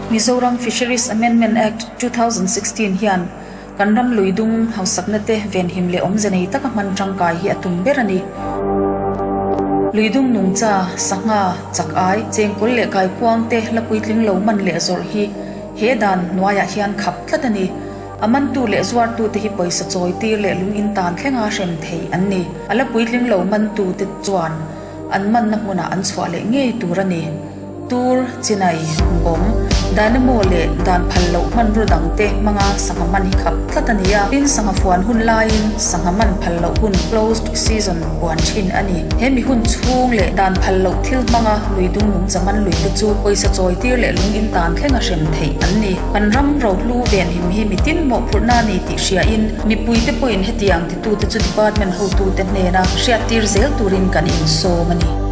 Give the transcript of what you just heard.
Mizoram Fisheries Amendment Act, 2016 hian kan ram lui dung hausakna te venhim leh awmze nei taka hman tangkai hi a tum ber a ni. Lui dung nungcha, sangha, chak ai, chengkawl leh kaikuang te la puitling lo man leh zawrh hi he dan hnuaiah hian khap tlat a ni. A mantu leh zuartute hi pawisa chawi tir leh lung in tan thlenga hrem thei an ni. A la puitling lo mantute chuan an manna hmunah an chhuah leh ngei tur a ni. Tur, Chinai, Bawm, Dynamo leh dan phal loh hmanraw dangte hmanga sangha man hi khap tlat a ni a. Tin, sangha fuan hun laiin sangha man phal loh hun, closed season, puan thin a ni. He mi hun chhung leh dan phal loh thil hmanga lui dung nungcha man luite chu pawisa chawi tir leh lung in tan thleng a hrem theih an ni. Kan ram rohlu venhim hi mitin mawhphurhna a ni tih hriain mipuite pawhin hetiang titute chu department hotute hnena hriattir zel turin kan insawm a ni.